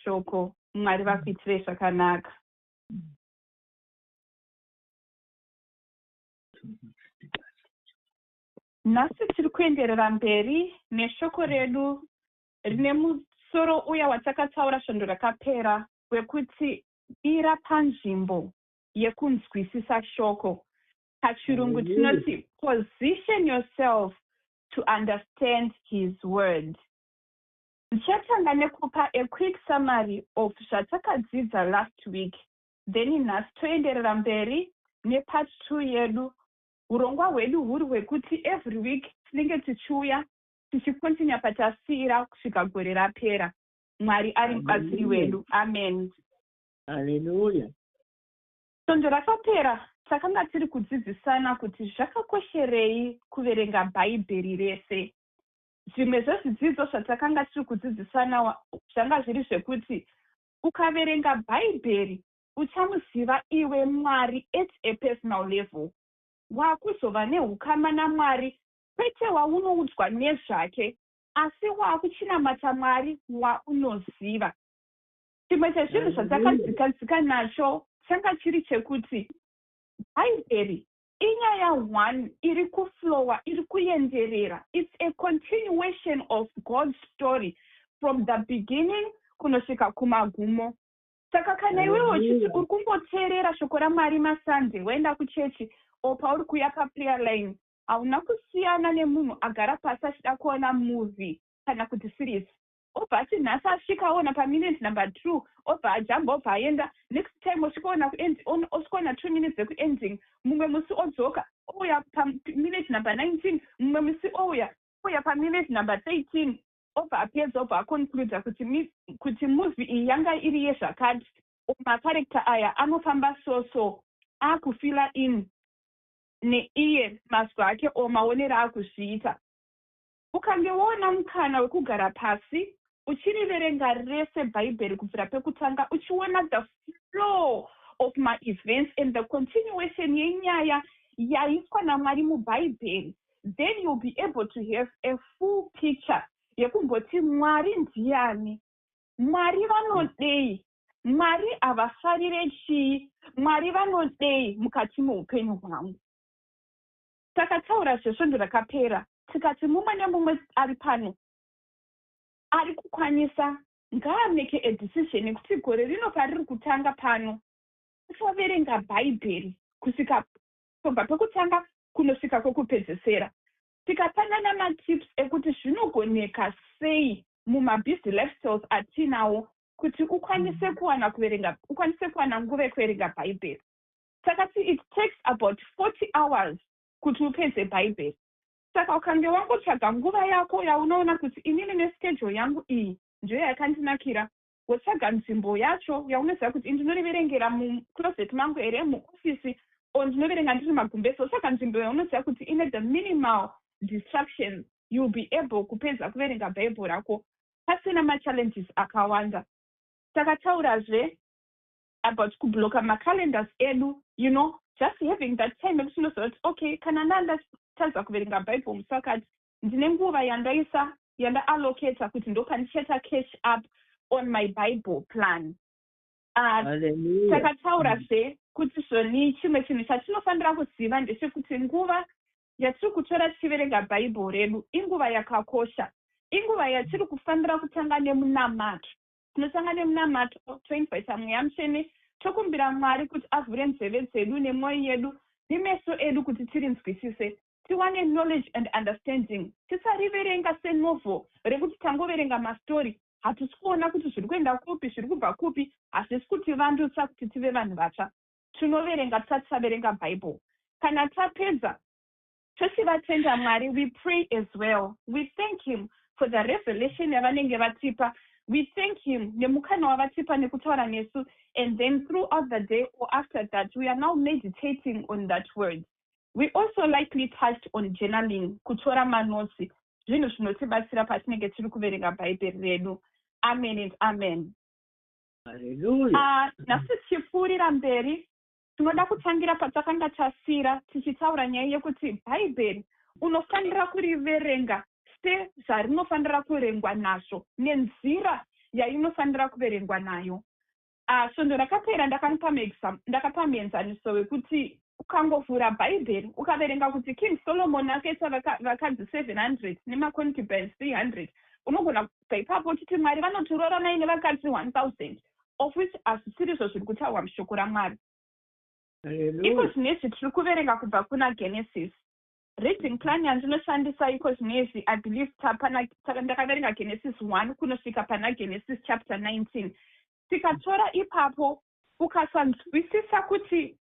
Shoko. Mwari vakuitirei zvakanaka. Nhasi tiri kuenderera mberi neshoko redu rine musoro uya watakataura svondo rakapera wekuti mira panzvimbo yekunzwisisa shoko. Pachirungu tinoti position yourself to understand his word. Ndichatanga nekupa a quick summary of zvatakadzidza last week then nhasi toenderera mberi nepart 2 yedu. Hurongwa hwedu huri hwekuti every week tinenge tichiuya tichikontinya patasiira kusvika gore rapera. Mwari ari mubatsiri wedu. Amen. Hallelujah. Svondo rakapera takanga tiri kudzidzisana kuti zvakakosherei kuverenga Bhaibheri rese. Zvimwe zvezvidzidzo zvatakanga tiri kudzidzisana zvanga zviri zvekuti ukaverenga Bhaibheri uchamuziva iwe Mwari at a personal level. Wakuzova nehukama naMwari kwete waunoudzwa nezvake asi wakuchinamata Mwari waunoziva. Chimwe chezvinhu zvatakadzikadzika nacho changa chiri chekuti Bhaibheri inyaya one iri kuflowa, iri kuenderera. It's a continuation of God's story from the beginning kunosvika kumagumo. Saka kana iwewe uchiti uri kungoteerera shoko raMwari maSunday waenda kuchechi or pauri kuuya paprayer line, hauna kusiyana nemunhu agara pasi achida kuona movie kana kuti series. Obva ati nhasi asvika aona paminute number 2 obva ajamba obva aenda, next time osvikaona osvikaona 2 minutes dzekuending, mumwe musi odzoka ouya paminute number 19, mumwe musi ouya ouya paminute number 13, obva apedza obva aconcluda kuti kuti movie iyi yanga iri yezvakati, macharacter aya anofamba so so, akufila in neiye mazwi ake o maonero akuzviita. Ukange waona mukana wekugara pasi uchiriverenga rese Bhaibheri kubvira pekutanga, uchiona the flow of maevents and the continuation yenyaya yaiswa naMwari muBhaibheri, then you'll be able to have a full picture yekumboti Mwari ndiani, Mwari vanodei, Mwari havafarire chii, Mwari vanodei mukati meupenyu hwangu. Takataura zvesvondo rakapera tikati mumwe nemumwe ari pano ari kukwanisa ngaameke a decision yekuti gore rino pariri kutanga pano tichaverenga Bhaibheri kusvika kubva pekutanga kunosvika kwekupedzesera. Tikapanana matips ekuti zvinogoneka sei mumabusy lifestyles atinawo kuti ukwanise kuwana kuverenga, ukwanise kuwana nguva yekuverenga Bhaibheri. Takati it takes about 40 hours kuti upedze Bhaibheri. Saka ukange wangotsvaga nguva yako yaunoona kuti inini neschedule yangu iyi ndiyo yakandinakira, wotsvaga nzvimbo yacho yaunoziva kuti ndinoriverengera mucloset mangu here, muofisi, or ndinoverenga ndiri magumbezi, wotsvaga nzvimbo yaunoziva kuti ine the minimal distraction, you'll be able kupedza kuverenga Bhaibheri rako pasina machallenges akawanda. Takataurazve about kubloka macalendars edu, just having that time yekuti unoziva kuti okay, kana ndandatadza kuverenga Bhaibheri musi wakati, ndine nguva yandaisa yandaallocata kuti ndopandichaita catch up on my Bible plan. Takataurazve kuti zvoni chimwe chinhu chatinofanira kuziva ndechekuti nguva yatiri kutora tichiverenga Bhaibheri redu inguva yakakosha, inguva yatiri kufanira kutanga nemunamato. Tinotanga nemunamato, toinvita Mweya Mutsvene, tokumbira Mwari kuti avhure nzeve dzedu nemwoyo yedu nemeso edu kuti tirinzwisise, tiwane knowledge and understanding. Tisariverenga senovel rekuti tangoverenga mastori, hatisi kuona kuti zviri kuenda kupi, zviri kubva kupi, hazvisi kutivandutsa kuti tive vanhu vatsva. Tinoverenga tisati taverenga Bhaibheri. Kana tapedza tochivatenda Mwari, we pray as well, we thank him for the revelation yavanenge vatipa, we thank him nemukana wavatipa nekutaura nesu, and then throughout the day or after that we are now meditating on that word. We also lightly touched on journaling, kutora manotsi, zvinhu zvinotibatsira patinenge tiri kuverenga Bhaibheri redu. Amen and amen. Hallelujah. Nhasi tichipfuurira mberi, tinoda kutangira patakanga tasira tichitaura nyaya yekuti Bhaibheri unofanira kuriverenga sezvarinofanira kurengwa nazvo nenzira Yainofanira kuverengwa nayo. Svondo rakapera ndakapa muenzaniso wekuti ukangovhura Bhaibheri, ukaverenga kuti King Solomon akaita vakadzi 700 nemaconcubines 300, unogona kubva ipapo uchiti Mwari vanotiroranai nevakadzi 1000, of which hazvisirizvo zviri kutaurwa mushoko raMwari. Iko zvinezvi tiri kuverenga kubva kuna Genesis. Reading plan yandinoshandisa iko zvinezvi, I believe ndakaverenga Genesis 1 kunosvika pana Genesis chapter 19. Tikatora ipapo, ukasanzwisisa kuti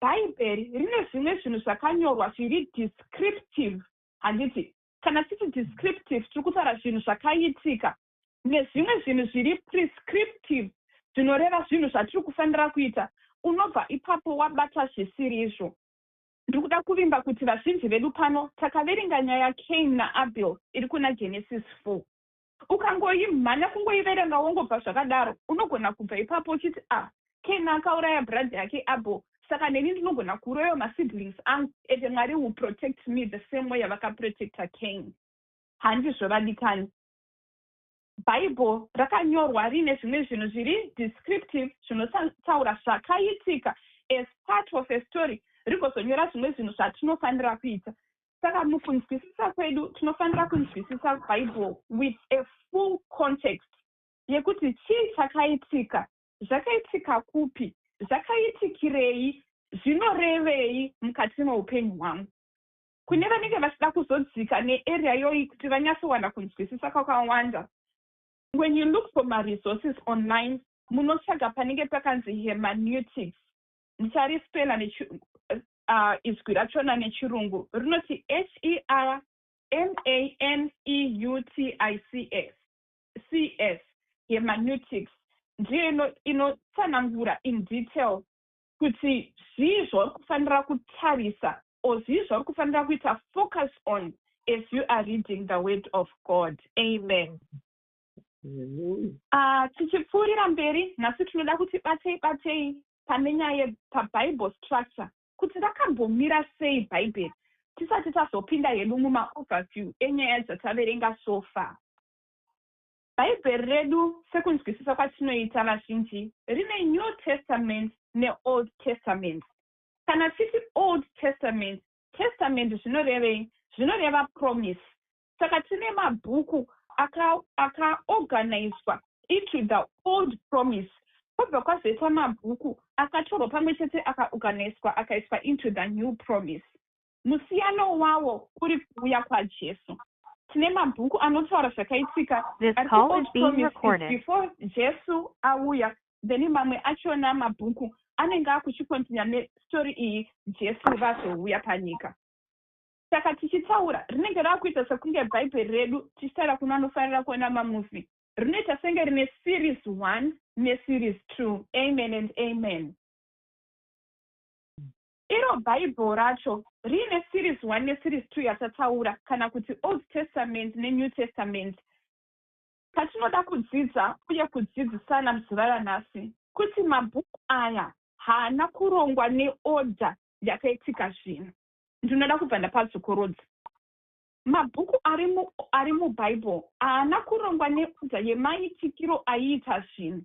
Bhaibheri rine zvimwe zvinhu zvakanyorwa zviri descriptive, handiti? Kana titi descriptive, tiri kutaura zvinhu zvakaitika, nezvimwe zvinhu zviri prescriptive, zvinoreva zvinhu zvatiri kufanira kuita, unobva ipapo wabata zvisiri izvo. Ndiri kuda kuvimba kuti vazhinji vedu pano takaverenga nyaya Cain naAbel iri kuna Genesis 4. Ukangoimhanya kungoiverenga wongobva zvakadaro, unogona kubva ipapo uchiti, "Ah, Cain akauraya brother yake Abel, saka neni ndinogona kuurayawo masiblings angu, ende Mwari will protect me the same way yavakaprotecta Cain." Handizvo, vadikani. Bhaibheri rakanyorwa riine zvimwe zvinhu zviri descriptive, zvinotaura zvakaitika as part of a story, rigozonyora zvimwe zvinhu zvatinofanira kuita. Saka mukunzwisisa kwedu, tinofanira kunzwisisa Bible with a full context yekuti chii chakaitika, zvakaitika kupi, zvakaitikirei, zvinorevei mukati meupenyu hwangu. Kune vanenge vachida kuzodzika nearea iyoyi kuti vanyatsowana kunzwisisa kwakawanda, when you look for maresources online, munotsvaga panenge pakanzi hermeneutics. Ndicharispela izwi rachona nechirungu, rinoti hermeneutics cs, hermeneutics. Ndiyo inotsanangura in detail kuti zvii zvauri kufanira kutarisa or zvii zvauri kufanira kuita focus on as you are reading the word of God. Amen. Tichipfuurira mberi, nhasi tinoda kuti batei batei pane nyaya yepabible structure, kuti rakambomira sei Bhaibheri, tisati tazopinda hedu mumaoverview enyaya dzataverenga so far. Bhaibheri redu, sekunzwisisa kwatinoita vazhinji, rine New Testament neOld Testament. Kana titi Old Testament, testament zvinorevei? Zvinoreva promise. Saka tine mabhuku akaorganizwa aka into the old promise, kwobva kwazoita mabhuku akatorwa pamwe chete, akaorganizwa, akaiswa into the new promise. Musiyano wawo uri kuuya kwaJesu. Tine mabhuku anotaura zvakaitika before Jesu auya, then mamwe achona mabhuku anenge akuchikontinya nestori iyi Jesu vazouya panyika. Saka tichitaura, rinenge raakuita sekunge Bhaibheri redu, tichitaura kuno anofanira kuona mamovie, rinoita senge rine series one neseries two. Amen and amen. Iro Bhaibheri racho riine series one neseries two yatataura, kana kuti Old Testament neNew Testament. Patinoda kudzidza uye kudzidzisana muzuva ranhasi kuti mabhuku aya haana kurongwa neorder yakaitika zvinhu. Ndinoda kubva ndapadzokorodza: mabhuku ari muBhaibheri haana kurongwa neorder yemaitikiro aiita zvinhu.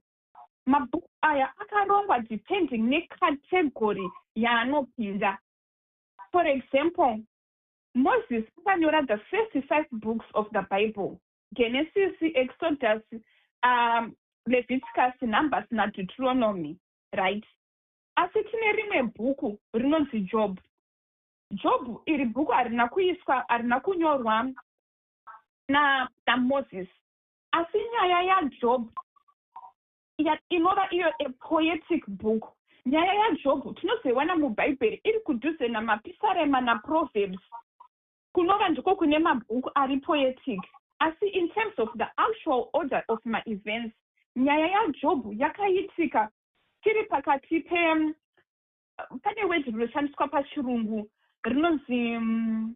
Mabhuku aya akarongwa depending necategory yaanopinda. For example, Moses akanyora the first five books of the Bible: Genesis, Exodus, Leviticus, Numbers naDeuteronomy, right? Asi tine rimwe bhuku rinonzi Job. Job iri bhuku harina kuiswa, harina kunyorwa naMoses, asi nyaya yaJob inova iyo a poetic book, nyaya yaJob tinozoiwana muBhaibheri iri kudhuze namaPisarema naProverbs, kunova ndiko kune mabhuku ari poetic. Asi in terms of the actual order of maevents, nyaya yaJob yakaitika tiri pakati pe, pane word rinoshandiswa pachirungu rinonzi,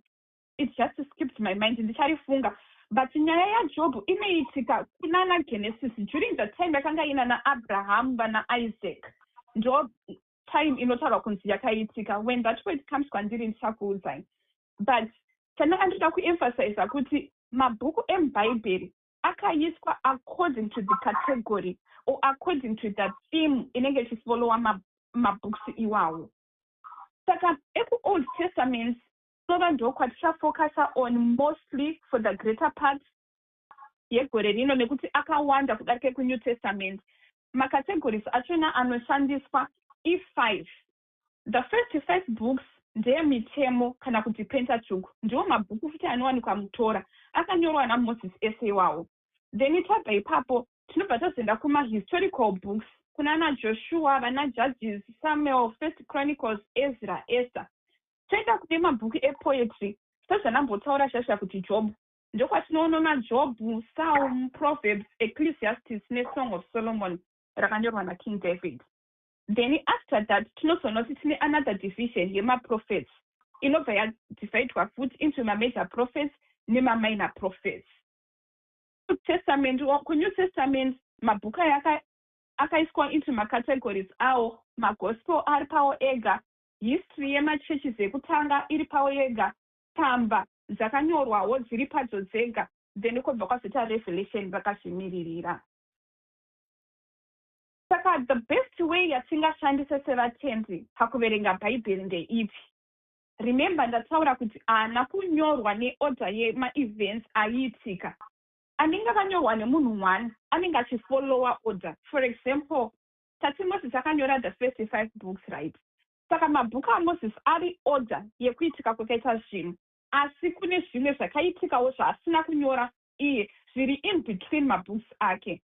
it just skipped my mind, ndicharifunga, but nyaya yaJob inoitika kunana Genesis, during the time yakanga ina naAbraham vana Isaac. Ndo time inotaurwa kunzi yakaitika. When that word comes kwandiri, ndichakuudzai. But chandanga ndinoda kuemphasiza kuti mabhuku emubhaibheri Akaiswa according to the category or according to the theme inenge ichifollowa mabooks iwawo. Saka ekuOld Testament tova ndokwatichafocusa on mostly for the greater part yegore rino, nekuti akawanda kudarika ekuNew Testament. Macategories achona anoshandiswa i5. The first five books ndeyemitemo kana kuti Pentateuch. Ndiwo mabhuku futi anowanikwa muTorah, akanyorwa naMoses ese iwawo. Then tabva ipapo, tinobva tazoenda kumahistorical books, kuna naJoshua, vana Judges, Samuel, First Chronicles, Ezra, Esther. Toenda kune mabhuku epoetry, sezvanambotaura shasha kuti Job, ndokwatinoona maJobhu, Psalm, Proverbs, Ecclesiastes neSong of Solomon rakanyorwa naKing David. Then after that tinozoona kuti tine another division yemaprophets, inobva yadividwa futi into mamajor prophets nemaminor prophets. Testament, kuNew Testament, mabhuku aya akaiswa into macategories awo. Magospel ari pawo ega, history yemachurches ekutanga iri pawo yega, tsamba dzakanyorwawo dziri padzo dzega, then kwobva kwazoita Revelation vakazvimiririra. Saka the best way yatingashandise sevatendi pakuverenga Bhaibheri ndeipi? Remember, ndataura kuti haana kunyorwa neorder yemaevents aiitika. Anenge akanyorwa nemunhu one anenge achifollowa order. For example, tati Moses akanyora the first five books, right? Saka mabhuku aMoses ari order yekuitika kwakaita zvinhu, asi kune zvimwe zvakaitikawo zvaasina kunyora iye, zviri in between mabooks ake.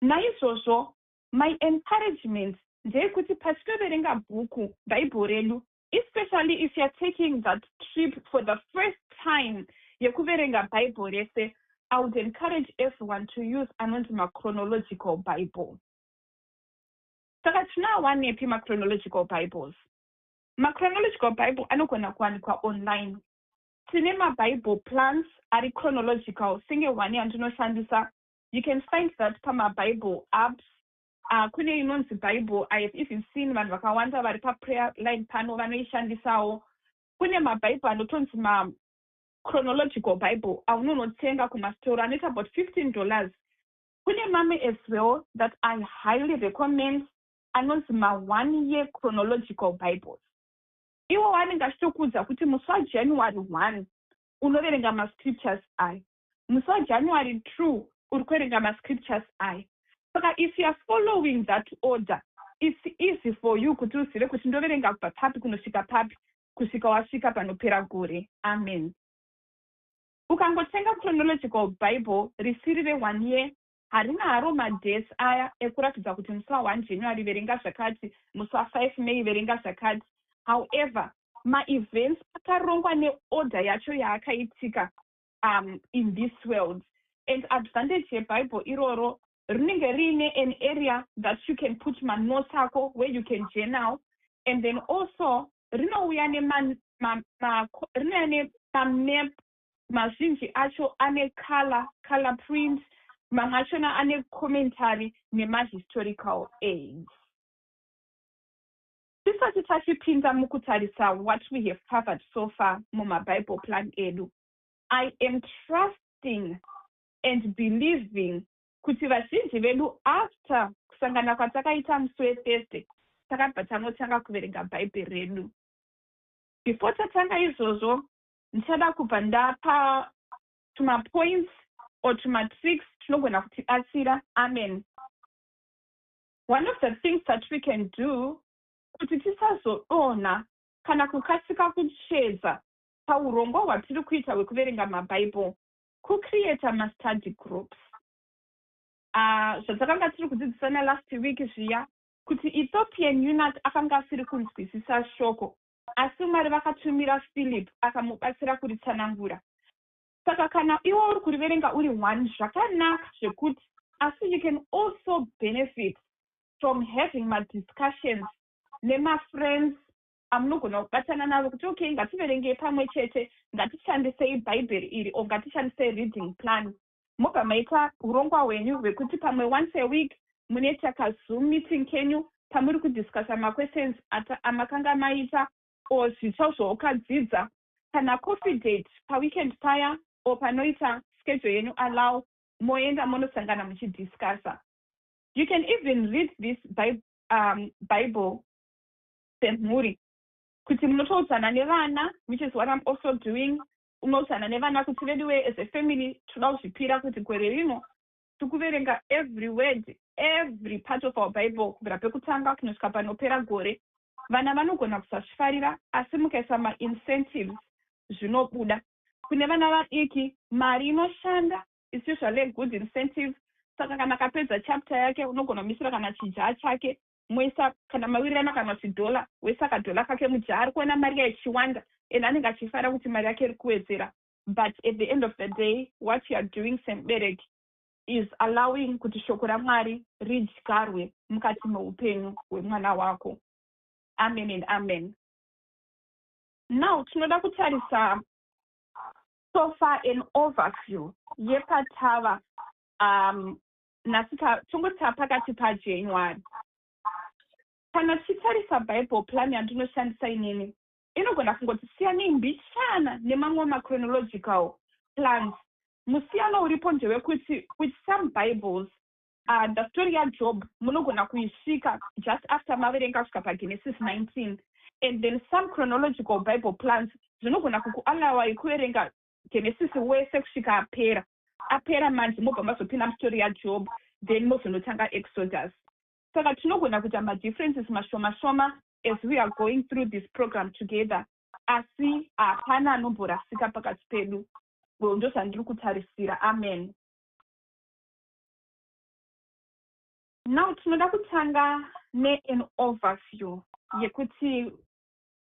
Naizvozvo my encouragement ndeyekuti patinoverenga bhuku Bhaibheri redu, especially if you are taking that trip for the first time yekuverenga Bhaibheri rese, I would encourage everyone to use anonzi machronological Bible. Saka tinoawanepi machronological Bibles? Machronological Bible anogona kuwanikwa online. Tine maBible plans ari chronological, senge one yandinoshandisa. You can find that pamaBible apps. Kune inonzi Bible. I have even seen vanhu vakawanda vari paprayer line pano vanoishandisawo. Kune mabhaibheri anotonzi machronological Bible aunonotenga kumastoro, anoita about $15. Kune mamwe as well that I highly recommend, anonzi ma-one year chronological Bibles. Iwo anenge achitokuudza kuti musi waJanuary 1 unoverenga mascriptures aya, musi waJanuary 2 uri kuverenga mascriptures aya. Saka if you are following that order, it's easy for you kuti uzive kuti ndoverenga kubva papi kunosvika papi, kusvika wasvika panopera gore. Amen. Ukangotenga chronological Bible risiri re-one year, harina haro madates aya ekuratidza kuti musi wa1 January verenga zvakati, musi wa5 May verenga zvakati. However, maevents akarongwa neorder yacho yaakaitika in this world. And advantage yeBible iroro, rinenge riine an area that you can put manotes ako, where you can journal, and then also rinouya nemamap. Mazhinji acho ane color print, mamwe achona ane commentary nemahistorical aids. Tisati tachipinda mukutarisa what we have covered so far mumaBible plan edu, I am trusting and believing kuti vazhinji vedu, after kusangana kwatakaita musi weThursday, takabva tanotanga kuverenga Bhaibheri redu. Before tatanga izvozvo, ndichada kubva ndapa tumapoints or tumatricks tinogona kutibatsira. Amen. One of the things that we can do kuti tisazodonha kana kukasika kutsvedza paurongwa hwatiri kuita hwekuverenga mabhaibheri, kucreata mastudy groups. Zvatakanga tiri kudzidzisana last week zviya, kuti Ethiopian eunuch akanga asiri kunzwisisa shoko, asi Mwari vakatumira Philip akamubatsira kuritsanangura. Saka kana iwe uri kuriverenga uri one, zvakanaka zvekuti, asi you can also benefit from having madiscussions nemafriends amunogona kubatana navo kuti, "Okay, ngativerengei pamwe chete, ngatishandisei Bhaibheri iri or ngatishandisei reading plan." Mobva maita urongwa hwenyu hwekuti pamwe once a week munoita kaZoom meeting kenyu pamuri kudiscussa maquestions amakanga maita or zvitsva zvaukadzidza, kana coffee date paweekend paya or panoita schedule yenyu allow. Moenda monosangana muchidiscussa. You can even read this Bible semhuri, kuti munotoudzana nevana, which is what I'm also doing. Unoudzana nevana kuti, "Veduwe, as a family toda kuzvipira kuti gore rino tikuverenga every word, every part of our Bible, kubvira pekutanga kunosvika panopera gore." Vana vanogona kusazvifarira, asi mukaisa maincentives zvinobuda. Kune vana vadiki, mari inoshanda is usually a good incentive. Saka kana akapedza chapter yake, unogona kumisira kana chijar chake, moisa kana mawirirana, kana kuti dhola, woisa kadhola kake mujar. Ari kuona mari yaichiwanda and anenge achifara kuti mari yake iri kuwedzera. But at the end of the day, what you are doing semubereki is allowing kuti shoko raMwari ridyarwe mukati meupenyu hwemwana wako. Amen and amen. Now tinoda kutarisa so far an overview yepatava nhasi. Tongoti pakati paJanuary. Kana tichitarisa Bible plan yandinoshandisa inini, inogona kungoti siyanei mbichana nemamwe machronological plans. Musiyano uripo ndewekuti with some Bibles, the story yaJob munogona kuisvika just after maverenga kusvika paGenesis 19, and then some chronological Bible plans zvinogona kukuallowai kuverenga Genesis wese kusvika apera. Apera manje, mobva mazopinda mustori yaJob, then mozonotanga Exodus. Saka tinogona kuita madifferences mashoma shoma as we are going through this program together, asi hapana anomborasika pakati pedu. Ndo zvandiri kutarisira. Amen. Now tinoda kutanga nean overview yekuti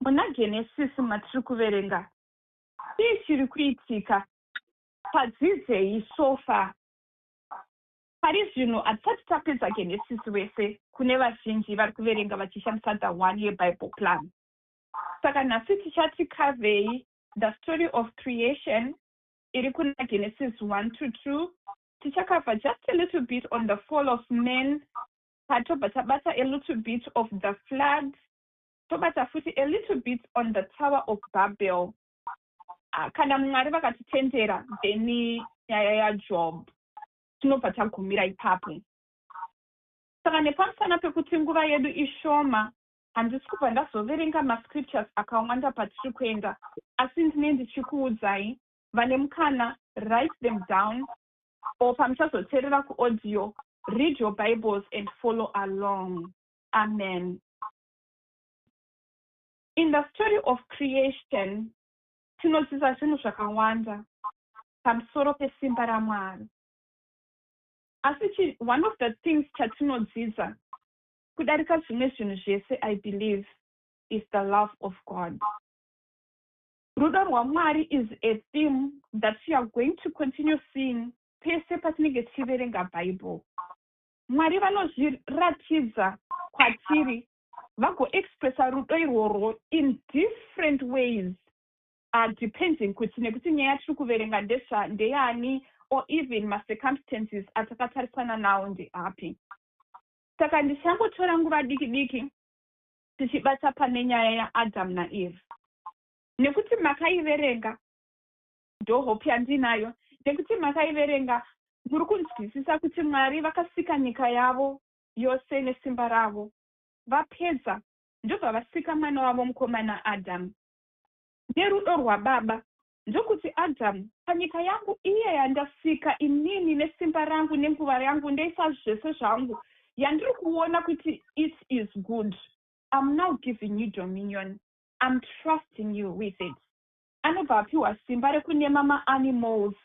muna Genesis matiri kuverenga, chii chiri kuitika, padzidzei so far. Pari zvino hatisati tapedza Genesis wese kune vazhinji vari kuverenga vachishandisa the One Year Bible Plan. Saka nhasi tichati coverei the story of creation iri kuna Genesis 1 to 2. Tichacover just a little bit on the fall of man, patobva tabata a little bit of the flood, tobata futi a little bit on the Tower of Babel. Kana Mwari vakatitendera, then nyaya yaJob tinobva tagumira ipapo. Saka nepamusana pekuti nguva yedu ishoma, handisi kubva ndazoverenga mascriptures akawanda patiri kuenda, asi ndine ndichikuudzai, vane mukana, write them down, or pamuchazoteerera kuaudio, read your Bibles and follow along. Amen. In the story of creation, tinodzidza zvinhu zvakawanda pamusoro pesimba raMwari, asi one of the things chatinodzidza kudarika zvimwe zvinhu zvese, I believe, is the love of God. Rudo rwaMwari is a theme that you are going to continue seeing pese patinenge tichiverenga Bible. Mwari vanozviratidza kwatiri, vagoexpressa rudo irworwo in different ways, depending kuti nekuti nyaya tiri kuverenga ndeyani or even macircumstances atakatarisana nawo ndeapi. Saka ndichangotora nguva diki diki tichibata pane nyaya yaAdam naEve, nekuti makaiverenga. Ndo hope yandinayo, nekuti makaiverenga, muri kunzwisisa kuti Mwari vakasika nyika yavo yose nesimba ravo. Vapedza, ndobva vasika mwana wavo mukomana Adamu nerudo rwababa, ndokuti, "Adamu, panyika yangu iye yandasika inini nesimba rangu nenguva yangu, ndeisa zvese zvangu, yandiri kuona kuti it is good, I'm now giving you dominion. I'm trusting you with it." Anobva apiwa simba rekuname maanimals.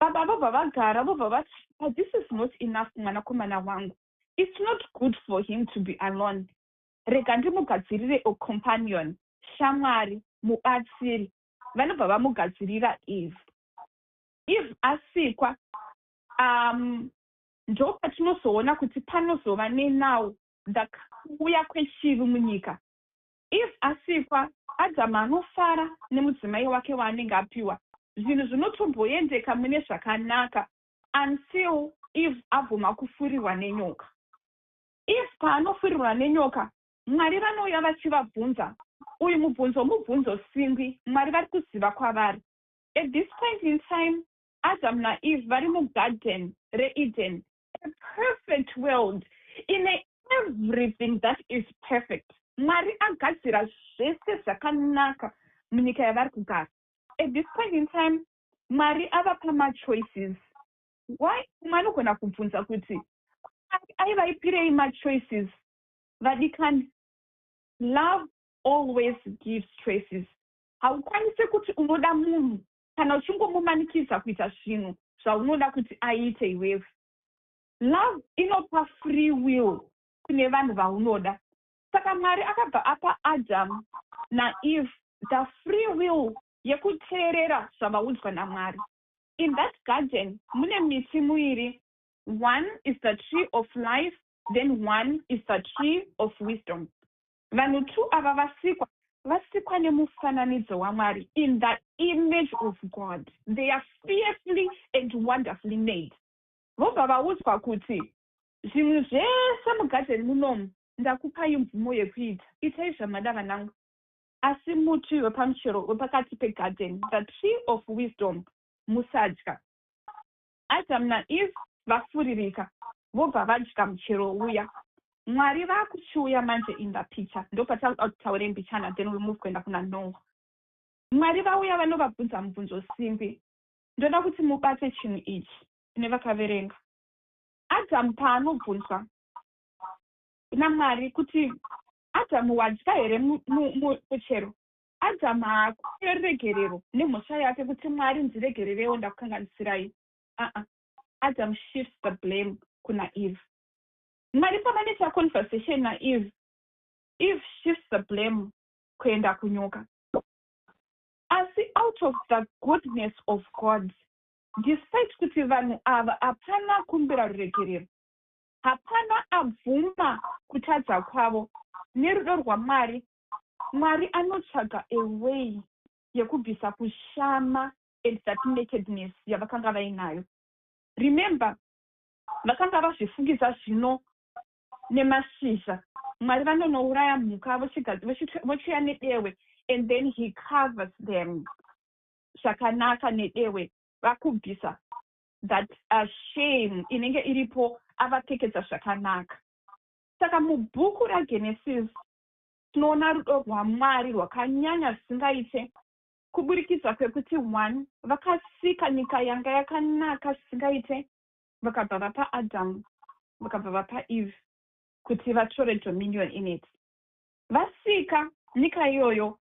Baba vobva vagara, vobva vati, "But this is not enough, mwanakomana wangu. It's not good for him to be alone. Rega ndimugadzirire a companion, shamwari, mubatsiri." Vanobva vamugadzirira Eve. Eve asikwa, ndo patinozoona kuti panozova nenau kuuya kwechivi munyika. Eve asikwa, Adhamu anofara nemudzimai wake waanenge apiwa. Zvinhu zvinotomboendeka mune zvakanaka until Eve abvuma kufurirwa nenyoka. Eve paanofurirwa nenyoka, Mwari vanouya vachivabvunza. Uyu mubvunzo mubvunzo singwi. Mwari vari kuziva kwavari at this point in time. Adam naEve vari mugarden reEden, a perfect world ine everything that is perfect. Mwari agadzira zvese zvakanaka munyika yavari kugara. At this point in time, Mwari avapa machoices. Why? Umwe anogona kubvunza kuti aivaipirei machoices? Vadikani, love always gives choices. Haukwanisi kuti unoda munhu kana uchingomumanikidza kuita zvinhu zvaunoda kuti aite iwewe. Love inopa free will kune vanhu vaunoda. Saka Mwari akabva apa Adam naEve the free will yekuteerera zvavaudzwa naMwari. In that garden mune miti miviri. One is the tree of life, then one is the tree of wisdom. Vanhu two ava vasikwa nemufananidzo waMwari, in the image of God. They are fearfully and wonderfully made. Vobva vaudzwa kuti zvinhu zvese mugadheni munomu ndakupai mvumo yekuita, itai zvamada, vanangu, asi muti wepamuchero wepakati pegarden, the tree of wisdom, musadya. Adam naEve vafuririka, vobva vadya muchero uya. Mwari vaakuchiuya manje in the picture. Ndopatakuda kuti taure mbichana, then we move kuenda kuna Noah. Mwari vauya, vanovabvunza mubvunzo simbi. Ndoda kuti mubate chinhu ichi nevakaverenga. Adamu paanobvunzwa naMwari kuti, "Adhamu, wadya here muchero?" Adhamu haakumbire ruregerero nemhosva yake kuti, "Mwari, ndiregererewo, ndakukanganisirai." Aa, Adam shifts the blame kuna Eve. Mwari pavanoita conversation naEve, Eve shifts the blame kuenda kunyoka. Asi out of the goodness of God, despite kuti vanhu ava hapana kumbira ruregerero, hapana abvuma kutadza kwavo, nerudo rwaMwari, Mwari anotsvaga a way yekubvisa kushama and that nakedness yavakanga vainayo. Remember, vakanga vazvifungisa zvino nemashizha. Mwari vanonouraya mhuka, vochiuya nedehwe, and then He covers them zvakanaka nedehwe, vakubvisa that shame inenge iripo, avapfekedza zvakanaka. Saka mubhuku raGenesis tinoona rudo rwaMwari rwakanyanya zvisingaite, kuburikidza kwekuti one, vakasika nyika yanga yakanaka zvisingaite, vakabva vapa Adamu, vakabva vapa Eve kuti vatore dominion in it. Vasika nyika iyoyo,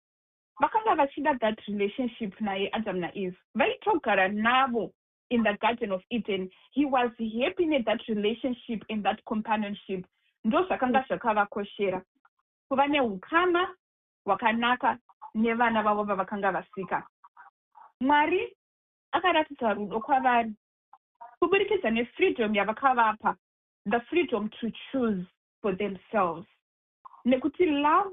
vakanga vachida that relationship naye. Adam naEve vaitogara navo in the Garden of Eden. He was happy nethat relationship and that companionship. Ndo zvakanga zvakavakoshera, kuva neukama hwakanaka nevana vavo vavakanga vasika. Mwari akaratidza rudo kwavari kuburikidza nefreedom yavakavapa, the freedom to choose for themselves, nekuti love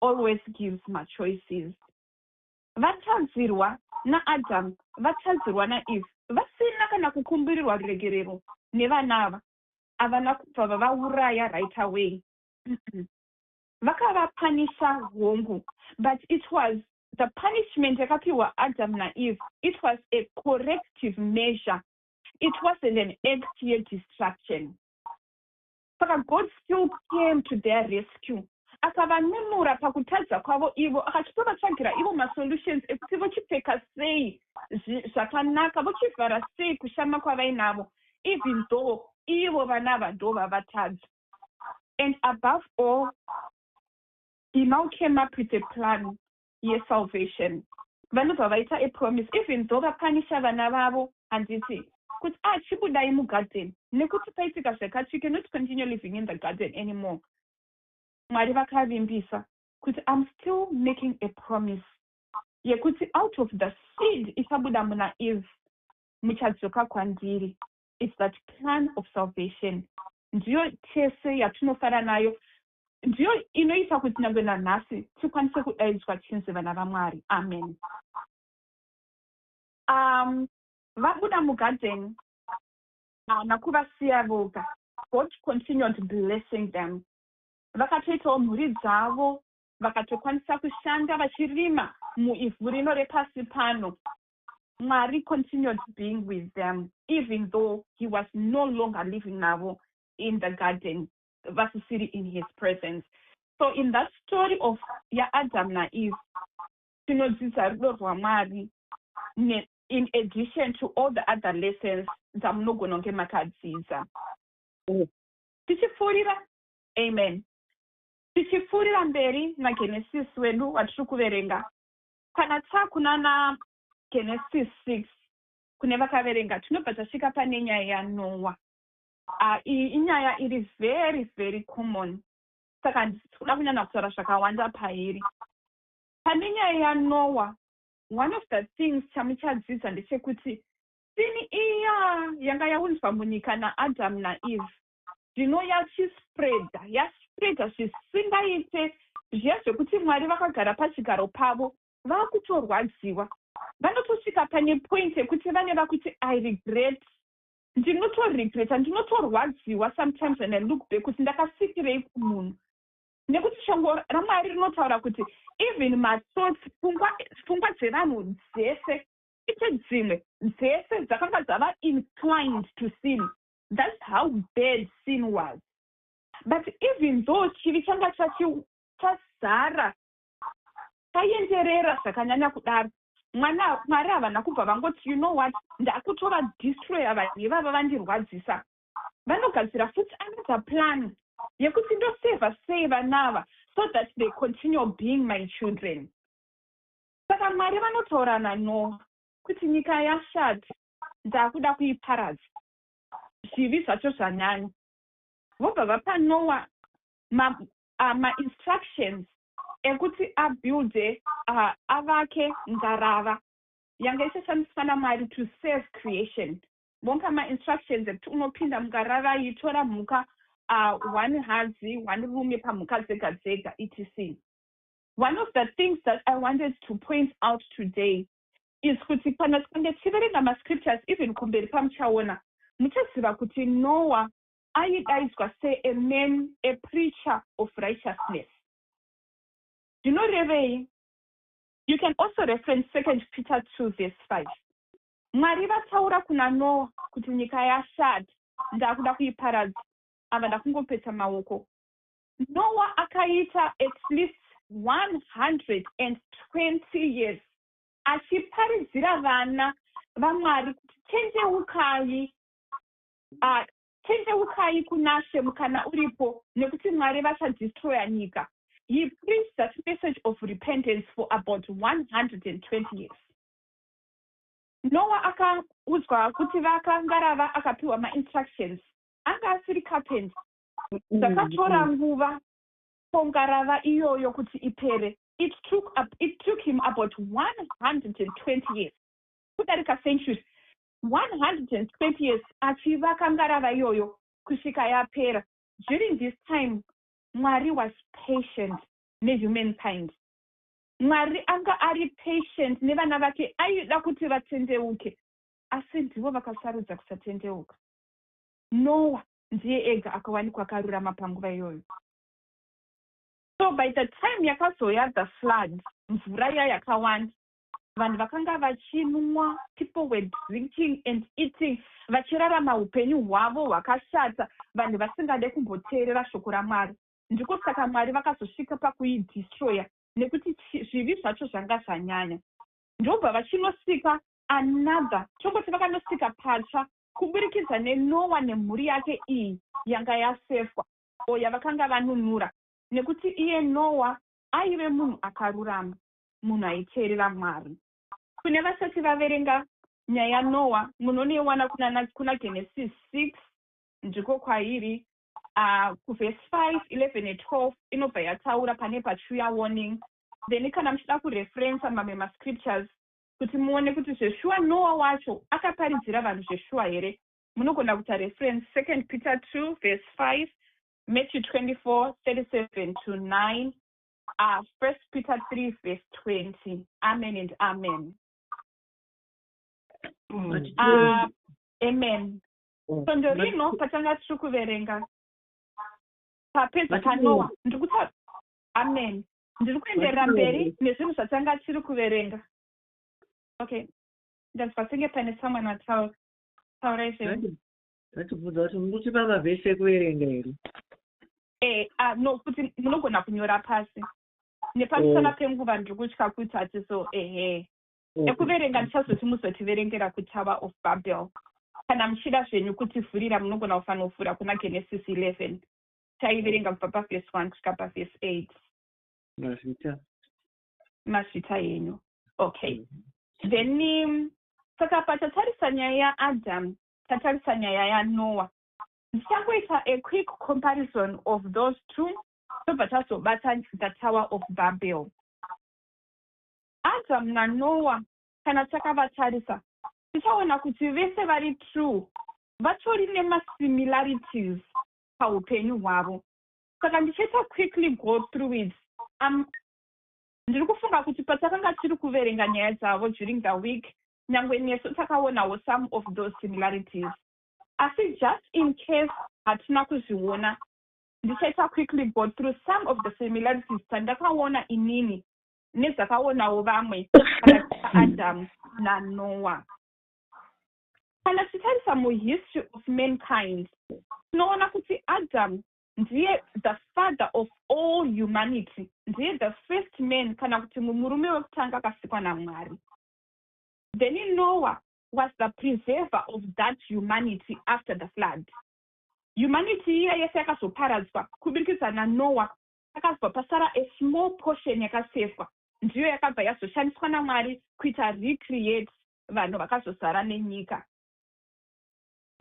always gives machoices. Vatadzirwa naAdam, vatadzirwa naEve, vasina kana kukumbirirwa ruregerero nevana ava, havana kubva vavauraya right away. Vakavapunisha, hongu, but it was the punishment yakapiwa Adam naEve, it was a corrective measure. It wasn't an act yedestruction. Saka God still came to their rescue, akavanunura pakutadza kwavo ivo, akachitovatsvagira ivo masolutions ekuti vochipfeka sei zvakanaka, vochivhara sei kushama kwavainavo, even though ivo vanava ndo vavatadza. And above all, He now came up with a plan yesalvation. Vanobva vaita a promise, even though vapunisha vana vavo, handiti, kuti achibudai mugarden nekuti paitika zvakati, you cannot continue living in the garden anymore. Mwari vakavimbisa kuti, "I'm still making a promise yekuti out of the seed ichabuda muna Eve muchadzoka kwandiri." It's that plan of salvation. Ndiyo tese yatinofara nayo, ndiyo inoita kuti nyange nanhasi tikwanise kudaidzwa chinzi vana vaMwari. Amen. Vabuda mugarden, haana kuvasiya voga. God continued blessing them. Vakatoitawo mhuri dzavo, vakatokwanisa kushanda vachirima muivhu rino repasi pano. Mwari continued being with them even though he was no longer living navo in the garden, vasisiri in his presence. So in that story of yaAdam naEve, tinodzidza rudo rwaMwari in addition to all the other lessons dzamunogona kunge makadzidza. Tichipfuurira, amen, tichipfuurira mberi naGenesis wedu watiri kuverenga, kana taakuna naGenesis 6, kune vakaverenga, tinobva tasvika pane nyaya yaNoa. Iyi inyaya iri very very common, saka handisi kuda kunyanya kutaura zvakawanda pairi. Pane nyaya yaNoa, one of the things chamuchadzidza ndechekuti sin iya yanga yaunzwa munyika naAdam naEve zvino yachispreada, yaspreada zvisingaite, zviya zvekuti Mwari vakagara pachigaro pavo vakutorwadziwa. Vanotosvika pane point yekuti vane vakuti, "I regret, ndinotoregreta, ndinotorwadziwa sometimes when I look back kuti ndakasikirei kumunhu," nekuti shoko raMwari rinotaura kuti even mathoughts, pfungwa dzevanhu dzese, ite dzimwe dzese dzakanga dzava inclined to sin. That's how bad sin was. But even though chivi changa chazara, chaenderera zvakanyanya kudaro, mwana Mwari havana kubva vangoti, "You know what, ndakutovadestroya vanhu ivava vandirwadzisa." Vanogadzira futi another plan yekuti ndosevha sei vanava so that they continue being my children. Saka Mwari vanotaura naNoa kuti nyika yashata, ndakuda kuiparadza, zvivi zvacho zvanyanya. Vobva vapa Noa mainstructions ekuti abuilde, avake ngarava yanga ichashandiswa naMwari to save creation. Vomupa mainstructions ekuti unopinda mungarava iyi, tora mhuka one hadzi, one rume pamhuka dzega dzega, etc. One of the things that I wanted to point out today is kuti kana tikange tichiverenga mascriptures, even kumberi pamuchaona, muchaziva kuti Noah aidaidzwa sea man, a preacher of righteousness. Zvinorevei? You can also reference 2 Peter 2 verse 5. Mwari vataura kuna Noa kuti nyika yashata, ndakuda kuiparadza, ava ndakungopeta maoko. Noa akaita at least 120 years achiparidzira vana vaMwari kuti tendeukai, tendeukai kunaShe mukana uripo, nekuti Mwari vachadestroya nyika. He preached that message of repentance for about 120 years. Noa akaudzwa kuti vaka ngarava, akapiwa mainstructions, anga asiri carpenter. Zvakatora nguva for ngarava iyoyo kuti ipere. It took him about 120 years, kudarika century, 120 years achivaka ngarava iyoyo kusvika yapera. During this time, Mwari was patient nehumankind. Mwari anga ari patient nevana vake, aida kuti vatendeuke, asi ndivo vakasarudza kusatendeuka. Noa ndiye ega akawanikwa akarurama panguva iyoyo. So by the time yakazoya the flood, mvura iya yakawanda, vanhu vakanga vachinwa, people were drinking and eating, vachirarama upenyu hwavo hwakashata, vanhu vasingade kumboteerera shoko raMwari. Ndiko saka Mwari vakazosvika pakuidestroya, nekuti zvivi zvacho zvanga zvanyanya. Ndobva vachinosika another, tongoti vakanosika patsva kuburikidza neNoa nemhuri yake iyi yanga yasefwa o yavakanga vanunura, nekuti iye Noa aive munhu akarurama, munhu aiteerera Mwari. Kune vasati vaverenga nyaya yaNoa, munonoiwana kuna Genesis 6, ndiko kwairi, kuvhesi 5, 11 ne12 inobva yataura pane pachiuya warning. Then kana muchida kureferensa mamwe mascriptures kuti muone kuti zveshuwa Noa wacho akaparidzira vanhu zveshuwa here, munogona kuita reference 2 Peter 2 verse 5, Matthew 24 37 to 9, 1 Peter 3 verse 20. Amen and amen. Amen. Svondo rino patanga tiri kuverenga papedza paNoa, ndiri kuta, amen, ndiri kuenderera mberi nezvinhu zvatanga tiri kuverenga. Okay. Ndazwa senge pane someone wataura. Taurai zvenyu. Ndatibvunza kuti mukutipa mavhesi ekuverenga here? No, kuti munogona kunyora pasi. Nepamusana penguva ndiri kutya kuti hatizo, ehe. Ekuverenga ndichazoti muzotiverengera kuTower of Babel. Kana muchida zvenyu kutivhurira, munogona kufanovhura kuna Genesis 11. Taiverenga kubva pavhesi 1 kusvika pavhesi 8. Mazvita. Mazvita yenyu. Okay. Then saka patatarisa nyaya yaAdam, tatarisa nyaya yaNoah. Ndichangoita a quick comparison of those two, tobva tazobata the Tower of Babel. Adam naNoah, kana takavatarisa, tichaona kuti vese vari true vatori nemasimilarities paupenyu hwavo. Saka ndichaita quickly go through it. Ndiri kufunga kuti patakanga tiri kuverenga nyaya dzavo during the week, nyangwe nesu takaonawo some of those similarities, asi just in case hatina kuzviona, ndichaita quickly go through some of the similarities dzandakaona inini nedzakaonawo vamwe pakati paAdam naNoah. Kana tichitarisa muhistory of mankind, tinoona kuti Adam ndiye the father of all humanity, ndiye the first man, kana kuti murume wekutanga akasikwa naMwari. Then Noah was the preserver of that humanity after the flood. Humanity iya yese yakazoparadzwa kubirikidza naNoah, akazobva pasara a small portion yakasefwa, ndiyo yakabva yazoshandiswa naMwari kuita recreate vanhu vakazozara nenyika.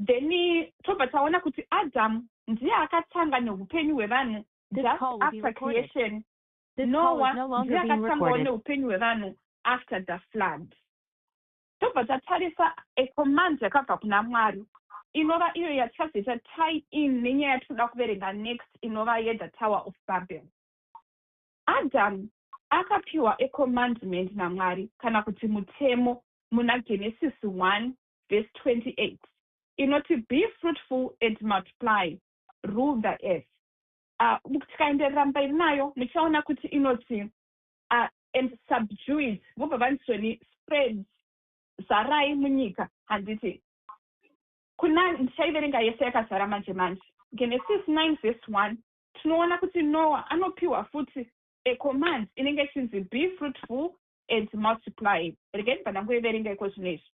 Then tobva taona kuti Adam ndiye akatanga neupenyu hwevanhu just after creation. Noah ndiye akatangawo neupenyu hwevanhu after the flood. Tobva tatarisa a command yakabva kuna Mwari, inova iyo yatichazoita tie in nenyaya yatinoda kuverenga next, inova yethe Tower of Babel. Adam akapiwa a commandment naMwari, kana kuti mutemo, muna Genesis 1 verse 28 inoti, "Be fruitful and multiply, rule the earth." Tikaenderera mberi nayo, muchaona kuti inoti "and subdue it", vobva vanzoni "spread", zarai munyika, handiti? Kuna ndichaiverenga yese yakazara manje manje. Genesis 9 verse 1, tinoona kuti Noah anopiwa futi a command inenge ichinzi, "Be fruitful and multiply." Regai ndibva ndangoiverenga iko zvino izvi.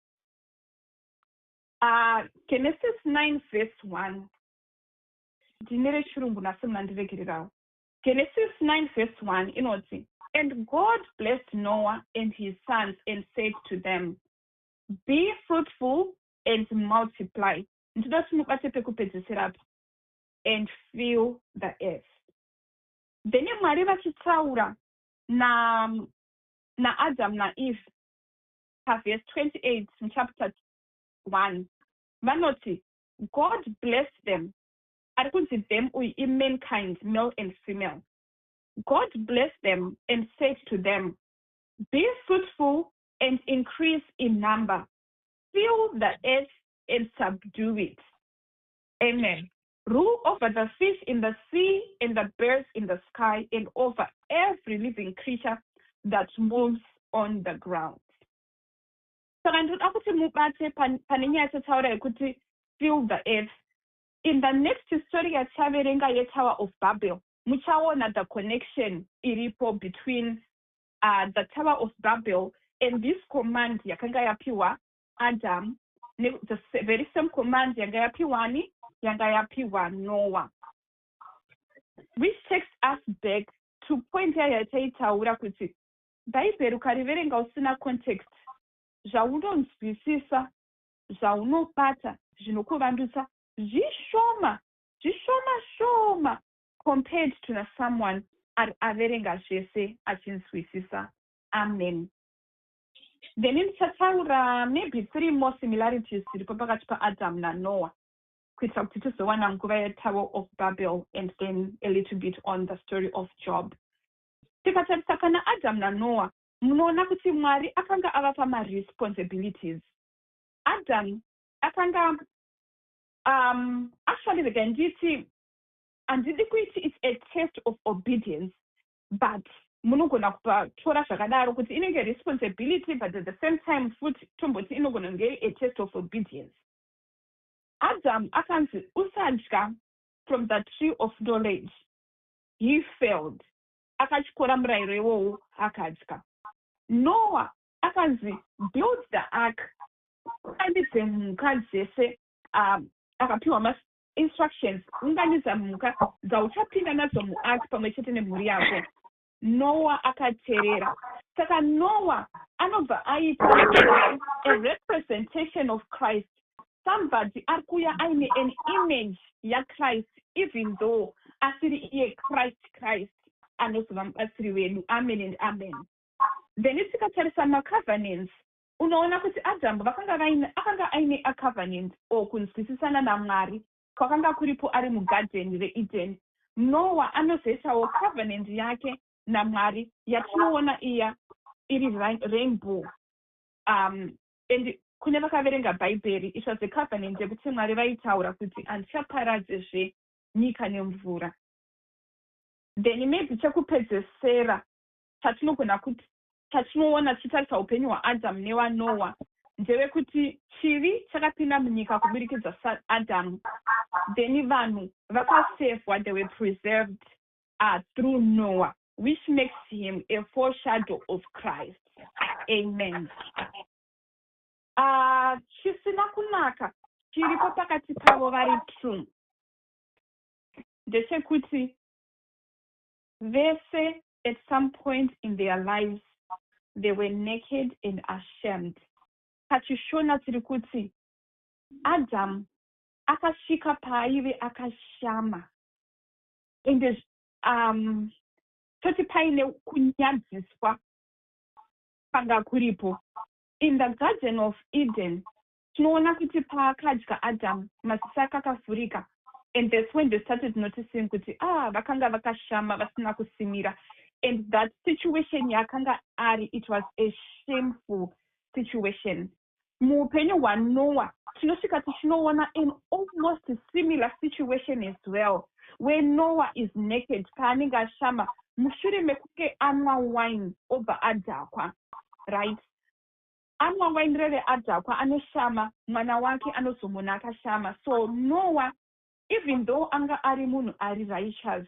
Genesis 9 verse 1, ndine rechirungu nhasi, munandiregererawo. Genesis 9 verse 1 inoti, "And God blessed Noah and his sons and said to them, 'Be fruitful and multiply.'" Ndinoda kuti mubate pekupedzisirapo, "and fill the earth." Then Mwari vachitaura naAdam naEve pavhesi 28 muchapter 1, vanoti, "God blessed them." Ari kunzi "them" uyu imankind, male and female. "God blessed them and said to them, 'Be fruitful and increase in number. Fill the earth and subdue it.'" Amen. "Rule over the fish in the sea and the birds in the sky and over every living creature that moves on the ground." Saka ndinoda kuti mubate pane nyaya yatataura yekuti "fill the earth". In the next story yatichaverenga yeTower of Babel, muchaona the connection iripo between the Tower of Babel and this command yakanga yapiwa Adam, the very same command yanga yapiwani, yanga yapiwa Noah, which takes us back to point yaya yataitaura kuti Bhaibheri ukariverenga usina context, zvaunonzwisisa, zvaunobata, zvinokuvandutsa zvishoma zvishoma shoma compared to nasomeone ari averenga zvese achinzwisisa. Amen. Then ndichataura maybe three more similarities dziripo pakati paAdam naNoah, kuitira kuti tizowana nguva yeTower of Babel and then a little bit on the story of Job. Tikatarisa pana Adam naNoah, munoona kuti Mwari akanga avapa maresponsibilities. Adam akanga actually, rega nditi, handidi kuiti it's a test of obedience, but Munogona kupatora zvakadaro kuti inenge responsibility, but at the same time futi tomboti inogona kunge a test of obedience. Adam akanzi usadya from the tree of knowledge. He failed, akatyora murayiro iwowo, akadya. Noah akanzi build the ark, unganidze mhuka dzese. Akapiwa mainstructions, unganidza mhuka dzauchapinda nadzo muark pamwe chete nemhuri yako. Noah akateerera. Saka Noah anobva aita a representation of Christ, somebody ari kuuya aine an image yaChrist, even though asiri iye Christ. Christ anozova mubatsiri wedu. Amen and amen. Then tikatarisa macovenants, unoona kuti Adhamu vakanga vaine, akanga aine a covenant or kunzwisisana naMwari kwakanga kuripo ari mugadheni reEden. Noah anozoitawo covenant yake naMwari yatinoona iya iri rainbow. And kune vakaverenga Bhaibheri, it was a covenant yekuti Mwari vaitaura kuti handichaparadzezve nyika nemvura. Then maybe chekupedzesera chatinogona kuti chatinoona tichitarisa upenyu hwaAdhamu newaNoah ndevekuti chivi chakapinda munyika kuburikidza saAdhamu. Then vanhu vakasevhwa, they were preserved through Noah, which makes him a foreshadow of Christ. Amen. Chisina kunaka chiripo pakati pavo vari true ndechekuti vese at some point in their lives they were naked and ashamed. PachiShona tiri kuti Adamu akasvika paaive akashama, ende toti paine kunyadziswa kwanga kuripo. In the Garden of Eden, tinoona kuti paakadya Adamu, maziso ake akavhurika, and that's when they started noticing kuti ah, vakanga vakashama vasina kusimira. And that situation yaakanga ari, it was a shameful situation. Muupenyu hwaNoah tinosvika tichinoona an almost similar situation as well, where Noah is naked paanenge ashama mushure mekunge anwa wine, obva adhakwa, right? Anwa wine reve adhakwa, anoshama. Mwana wake anozomuna akashama. So Noah, even though anga ari munhu ari righteous,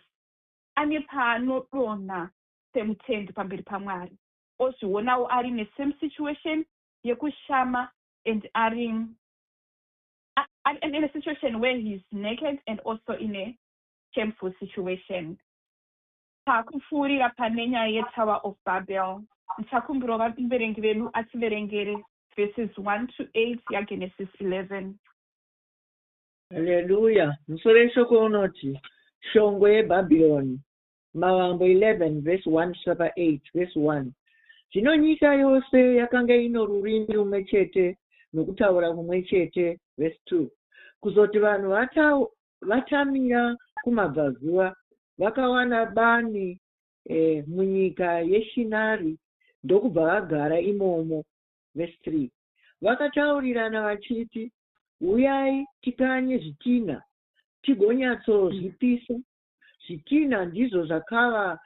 ane paanodonha semutendi pamberi paMwari, ozvionawo ari nesame situation yekushama and ari in a situation where he is naked and also in a shameful situation. Paakupfuurira pane nyaya yeTower of Babel, ndichakumbirawo vaverengi vedu ativerengere verses 1 to 8 yaGenesis 11. Haleluya. Musoro weshoko unoti shongwe yeBhabhironi. Mavambo 11 vhesi 1 kusvika pa8. Vhesi 1: Zvino nyika yose yakanga ino rurimi rumwe chete nokutaura kumwe chete. Vhesi 2: Kuzoti vanhu vatamira kumabvazuva, vakawana bani munyika yeShinari, ndokubva vagara imomo. Vhesi 3: Vakataurirana vachiti, "Uyai tikanye zvitinha tigonyatsozvipisa." Zvitinha ndizvo zvakava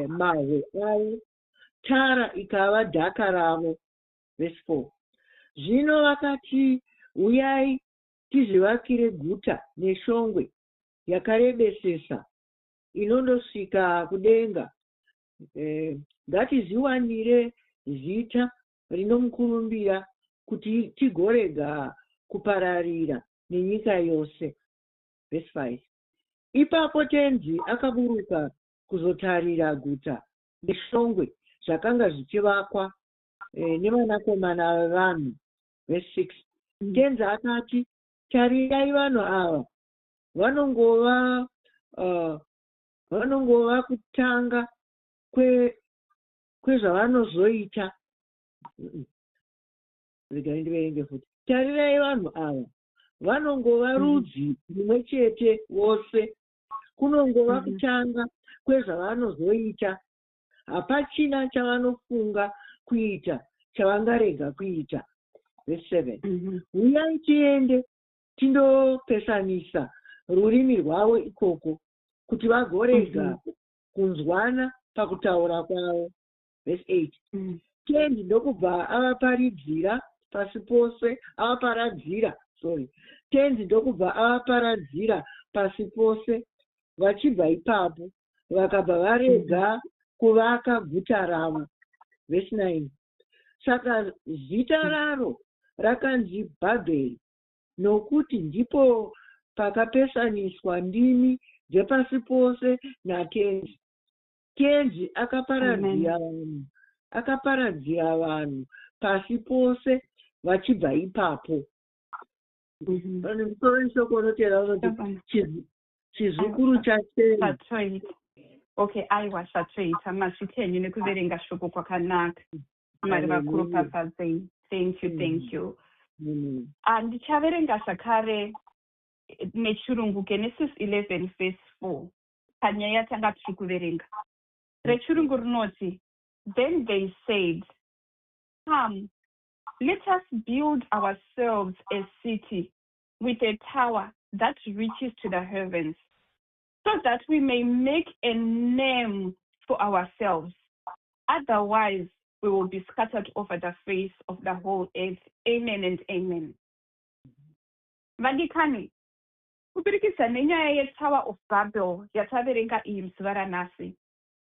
mahwe avo, tara ikava dhaka ravo. Vhesi 4: Zvino vakati, "Uyai tizvivakire guta neshongwe yakarebesesa inondosvika kudenga. Ngatizviwanire zita rinomukurumbira kuti tigorega kupararira nenyika yose." Vhesi 5: Ipapo Tenzi akaburuka kuzotarira guta neshongwe zvakanga zvichivakwa nevanakomana vevanhu. Vhesi 6: Tenzi akati, "Tarirai, vanhu ava vanongova kutanga kwezvavanozoita. Regai ndiverenge futi. Tarirai, vanhu ava vanongova rudzi rumwe chete vose, kunongova kutanga kwezvavanozoita. Hapachina chavanofunga kuita chavangarega kuita." Vhesi 7: Uyai tiende tindopesanisa rurimi rwavo ikoko, kuti vagorega kunzwana. Pakutaura kwavo, vhesi 8, Tenzi ndokubva avaparidzira pasi pose, avaparadzira, sorry, Tenzi ndokubva avaparadzira pasi pose vachibva ipapo, vakabva varega kuvaka guta ravo. Vhesi 9, saka zita raro rakanzi Bhabheri, nokuti ndipo pakapesaniswa ndimi dzepasi pose naTenzi. Tenzi akaparadzira vanhu, akaparadzira vanhu pasi pose vachibva ipapo. Pane musoro weshoko unotera unoti chizukuru chaSemi. Zvatoita. Okay, aiwa, zvatoita. Mazvita nekuverenga shoko kwakanaka. Mwari vakuropafadzei. Thank you, thank you. Ndichaverenga zvakare nechirungu, Genesis 11 verse 4, panyaya yatanga tiri kuverenga. Rechirungu rinoti, "Then they said, 'Come, let us build ourselves a city with a tower that reaches to the heavens, so that we may make a name for ourselves. Otherwise we will be scattered over the face of the whole earth.'" Amen and amen. Vadikani, kubudikidza nenyaya yeTower of Babel yataverenga iyi muzuva ranhasi,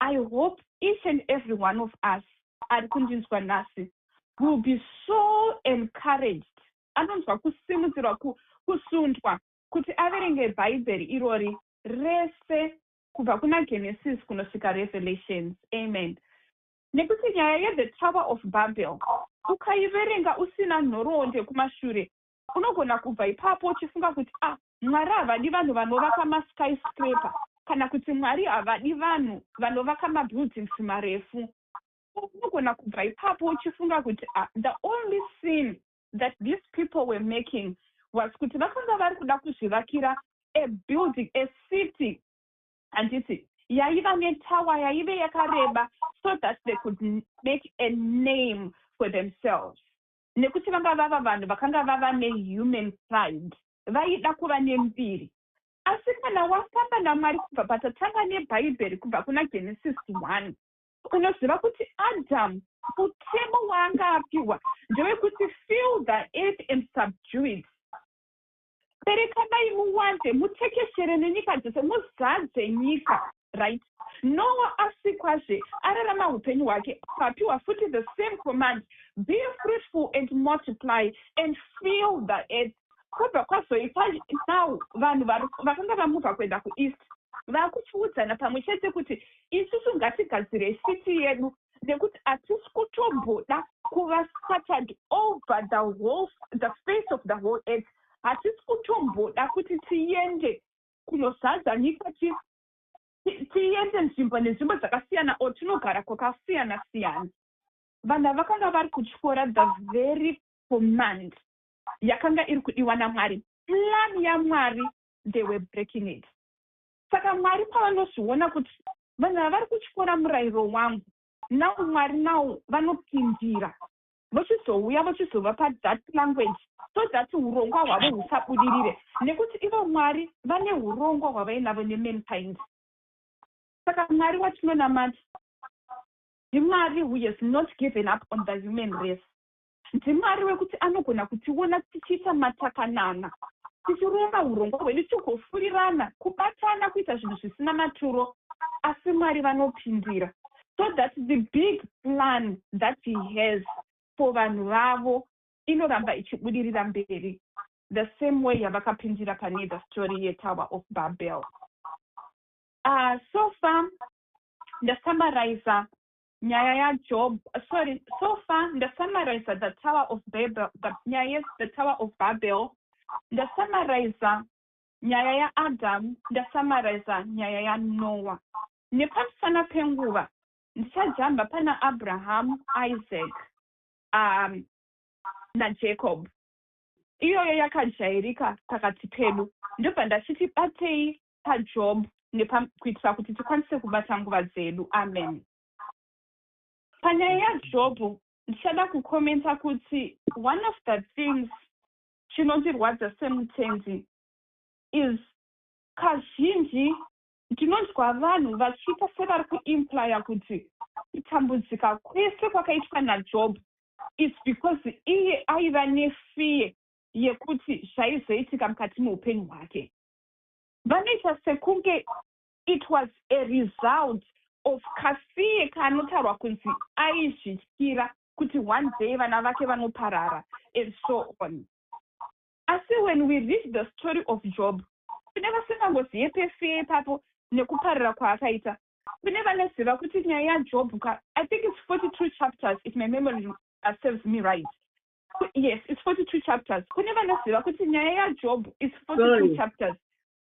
I hope each and every one of us ari kundinzwa nhasi will be so encouraged, anonzwa kusimudzirwa, kusundwa kuti averenge Bhaibheri irori rese kubva kuna Genesis kunosvika Revelations. Amen. Nekuti nyaya yethe Tower of Babel, ukaiverenga usina nhoroondo yekumashure, unogona kubva ipapo uchifunga kuti, "Ah, Mwari havadi vanhu vanovaka maskyscraper," kana kuti, "Mwari havadi vanhu vanovaka mabuildings marefu." Unogona kubva ipapo uchifunga kuti, ah, the only sin that these people were making was kuti vakanga vari kuda kuzvivakira a building, a city, handiti, yaiva netower yaive yakareba, so that they could make a name for themselves, nekuti vanga vava vanhu vakanga vava nehuman pride, vaida kuva nembiri. Asi kana wafamba naMwari kubva patatanga neBhaibheri, kubva kuna Genesis 1, unoziva kuti Adam, mutemo waanga apiwa ndewekuti, "Fill the earth and subdue it. Berekanai muwande, mutekeshere nenyika dzose, muzadze nyika," right? Noah asikwazve ararama upenyu hwake, apiwa futi the same command, "Be fruitful and multiply and fill the earth." Kwobva kwazoita now vanhu vakanga vamubva kuenda kueast vakuchiudzana pamwe chete kuti, "Isusu ngatigadzire city yedu, nekuti hatisi kutomboda kuva scattered over the face of the whole earth. Hatisi kutomboda kuti tiende kunozadza nyika, tiende nzvimbo nenzvimbo dzakasiyana o tinogara kwakasiyana siyana." Vanhu vakanga vari kutyora the very command yakanga iri kudiwa naMwari. Plan yaMwari, they were breaking it. Saka Mwari pavanozviona kuti vanhu ava vari kutyora murayiro wangu, now Mwari now vanopindira, vochizouya vochizovapa that language so that urongwa hwavo husabudirire, nekuti ivo Mwari vane urongwa hwavainavo nemankind. Saka Mwari watinonamata ndiMwari who has not given up on the human race. NdiMwari wekuti anogona kutiona tichiita matakanana, tichironga urongwa hwedu, tigofurirana kubatana kuita zvinhu zvisina maturo, asi Mwari vanopindira so that the big plan that he has for vanhu vavo inoramba ichibudirira mberi, the same way yavakapindira pane the story yeTower of Babel. So far ndasummariza nyaya yaJob, sorry, so far ndasummariza the Tower of Babel, nyaya yethe Tower of Babel, ndasummariza nyaya yaAdam, ndasummariza nyaya yaNoah. Nepamusana penguva, ndichajamba pana Abraham, Isaac naJacob. Iyoyo yakajairika pakati pedu. Ndobva ndachiti batei paJob kuitira kuti tikwanise kubata nguva dzedu. Amen. Panyaya yaJobhu, ndichada kucommenta kuti one of the things chinondirwadza semutendi is kazhinji Ndinonzwa vanhu vachiita sevari kuimplya kuti kutambudzika kwese kwakaitwa naJob is because iye aiva nefear yekuti zvaizoitika mukati meupenyu hwake. Vanoita sekunge it was a result of kafear kaanotaurwa kunzi aizvityira kuti one day vana vake vanoparara and so on. Asi when we read the story of Job, kune vasingangozive pefear ipapo nekuparira kwaakaita, kune vanoziva kuti nyaya yaJob ka, I think it's 42 chapters, if my memory serves me right. Yes, it's 42 chapters. Kune vanoziva kuti nyaya yaJob is 42 chapters.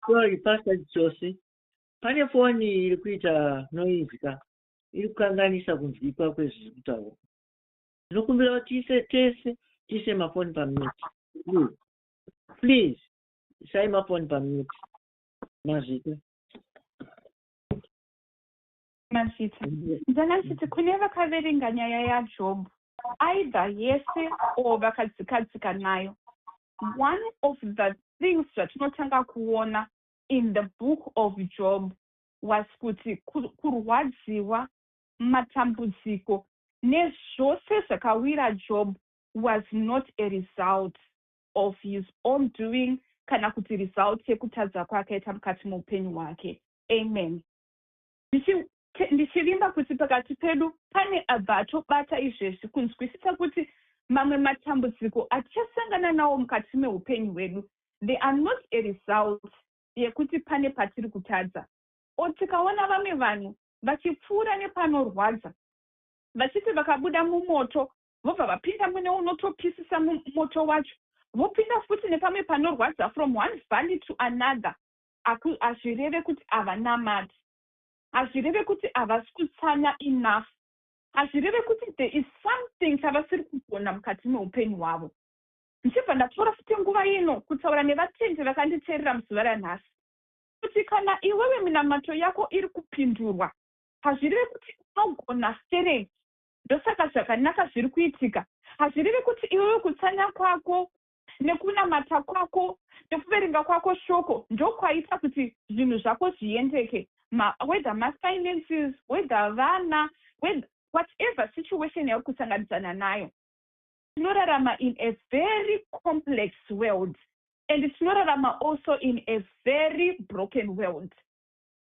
Sorry, Pastor Josi, pane foni iri kuita noise ka, iri kukanganisa kunzwikwa kwezviri kutaurwa. Ndinokumbira kuti tiise tese, tiise mafoni pamute, please. Please, isai mafoni pamute. Mazvita. Mazvita. Ndanga ndichiti kune vakaverenga nyaya yaJob, either yese or vakadzikadzika nayo, one of the things zvatinotanga kuona in the book of Job was kuti kurwadziwa, matambudziko nezvose zvakawira Job was not a result of his own doing kana kuti result yekutadza kwaakaita mukati meupenyu hwake. Amen. Ndichivimba kuti pakati pedu pane abva atobata izvezvi kunzwisisa kuti mamwe matambudziko atichasangana nawo mukati meupenyu hwedu, they are not a result yekuti pane patiri kutadza. O tikaona vamwe vanhu vachipfuura nepanorwadza, vachiti vakabuda mumoto, vobva vapinda mune unotopisisa moto wacho, vopinda futi nepamwe panorwadza, from one valley to another, hazvireve kuti havanamati, hazvireve kuti havasi kutsanya enough, hazvireve kuti there is something chavasiri kugona mukati meupenyu hwavo. Ndichibva ndatora futi nguva ino kutaura nevatendi vakanditeerera muzuva ranhasi kuti kana iwewe minamato yako iri kupindurwa, hazvireve kuti unogona stereki, ndosaka zvakanaka zviri kuitika. Hazvirevi kuti iwewe kutsanya kwako nekunamata kwako nekuverenga kwako shoko ndokwaita kuti zvinhu zvako zviendeke, whether mafinances, whether vana, whatever situation yauri kusanganidzana nayo. Tinorarama in a very complex world and tinorarama also in a very broken world.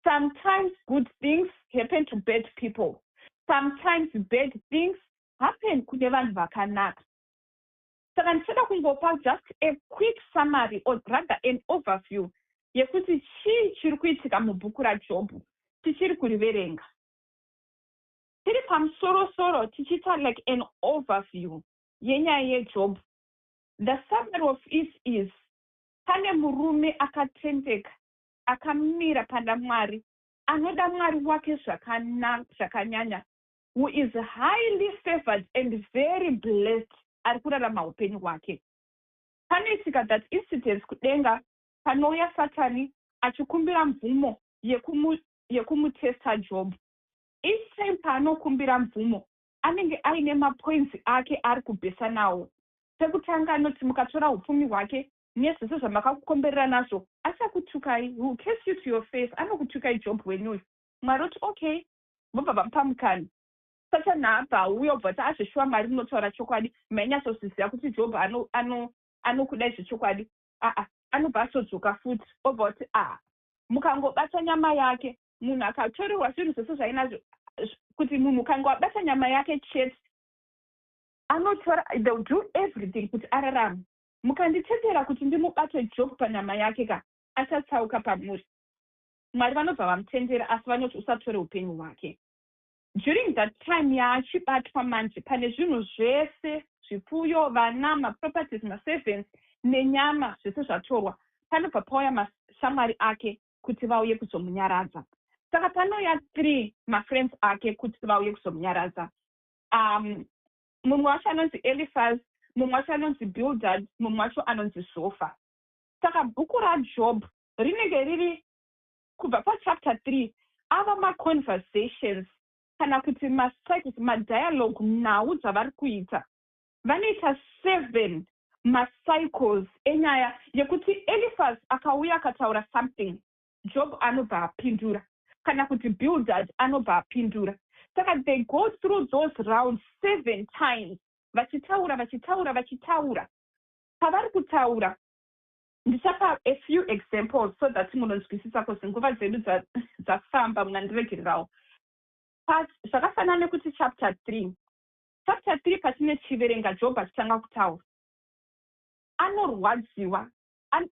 Sometimes good things happen to bad people, sometimes bad things happen kune vanhu vakanaka. Saka ndichada kungopa just a quick summary, or rather an overview, yekuti chii chiri kuitika mubhuku raJobhu tichiri kuriverenga. Tiri pamusorosoro tichiita like an overview yenyaya yeJobhu. The summary of it is, pane murume akatendeka, akamira pana Mwari, anoda Mwari wake zvakanyanya, who is highly favored and very blessed, ari kurarama upenyu hwake. Panoitika that incidence kudenga, panouya Satani achikumbira mvumo yekumutesta Job. Each time paanokumbira mvumo, anenge aine mapoints ake ari kubhesa nawo. Pekutanga anoti, mukatora upfumi hwake nezvese zvamakakukomberera nazvo, achakutukai, will curse you to your face. Anokutukai Job wenyuyo. Mwari oti okay, vobva vamupa mukana. Satani haabva auya, obva ti, azveshuwa Mwari munotaura chokwadi, mainyatsozviziva kuti Job anokudai zvechokwadi. Aa, anobva atodzoka futi, obva kuti, a, mukangobata nyama yake, munhu akatorerwa zvinhu zvese zvainazvo, kuti munhu ukange wabata nyama yake chete, anotora, they'll do everything kuti ararame. Mukanditendera kuti ndimubate Job panyama yake ka, achatsauka pamuri. Mwari vanobva vamutendera, asi vanoti usatore upenyu hwake. During that time yaachibatwa manje, pane zvinhu zvese, zvipfuyo, vana, maproperties, maservants nenyama, zvese zvatorwa, panobva pauya mashamwari ake kuti vauye kuzomunyaradza. Saka panouya three mafriends ake kuti vauye kuzomunyaradza. Mumwe wacho anonzi Eliphaz, mumwe wacho anonzi Bildad, mumwe wacho anonzi Zofa. Saka bhuku raJob rinenge riri kubva pachapter 3 ava maconversations kana kuti macycles, madialogue, nhau dzavari kuita. Vanoita seven macycles enyaya yekuti Eliphaz akauya akataura something. Job anobva apindura, kana kuti Bildad anobva apindura. Saka they go through those rounds seven times, vachitaura, vachitaura, vachitaura. Pavari kutaura, ndichapa a few examples so that munonzwisisa, 'cause nguva dzedu dzafamba, munandiregererawo. Zvakafanana nekuti chapter 3, chapter 3, patine chiverenga Job achitanga kutaura, anorwadziwa,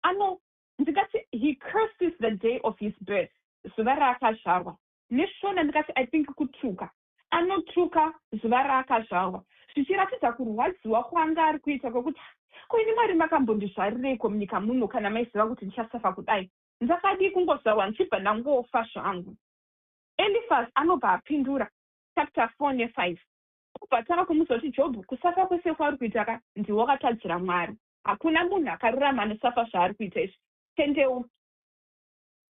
ano ndingati he curses the day of his birth, zuva raakazvarwa. NeShona ndingati, I think, kutuka. Anotuka zuva raakazvarwa, zvichiratidza kurwadziwa kwanga ari kuita kwekuti, "Koini Mwari makambondizvarireiko munyika muno kana maiziva kuti ndichasafa kudai? Ndakadii kungozvarwa ndichibva ndangofa zvangu?" Elifas anobva apindura chapter 4 ne5, obva tanga kumuudza kuti, "Jobhu, kusafa kwese kwauri kuita ka, ndiwe wakatadzira Mwari. Hakuna munhu akarurama anosafa zvaari kuita izvi. Tendeu."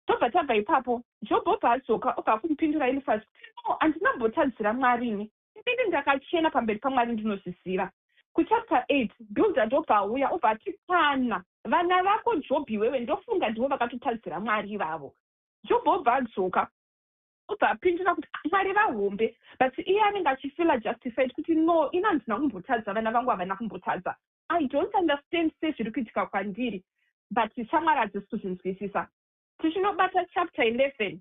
Tobva tabva ipapo, Jobhu obva adzoka, obva kumupindura Elifas kuti, "No, handinambotadzira Mwari ini. Inini ndakachena pamberi paMwari, ndinozviziva." Kuchapter 8, Bildad obva auya, obva ati, "Kana vana vako Jobhu iwewe, ndofunga ndivo vakatotadzira Mwari ivavo." Jobhu obva adzoka, obva apindura kuti Mwari vahombe, but iye anenge achifeela justified kuti, "No, ina handina kumbotadza, vana vangu havana kumbotadza. I don't understand sezviri kuitika kwandiri, but shamwari hadzisi kuzvinzwisisa." Tichinobata chapter 11,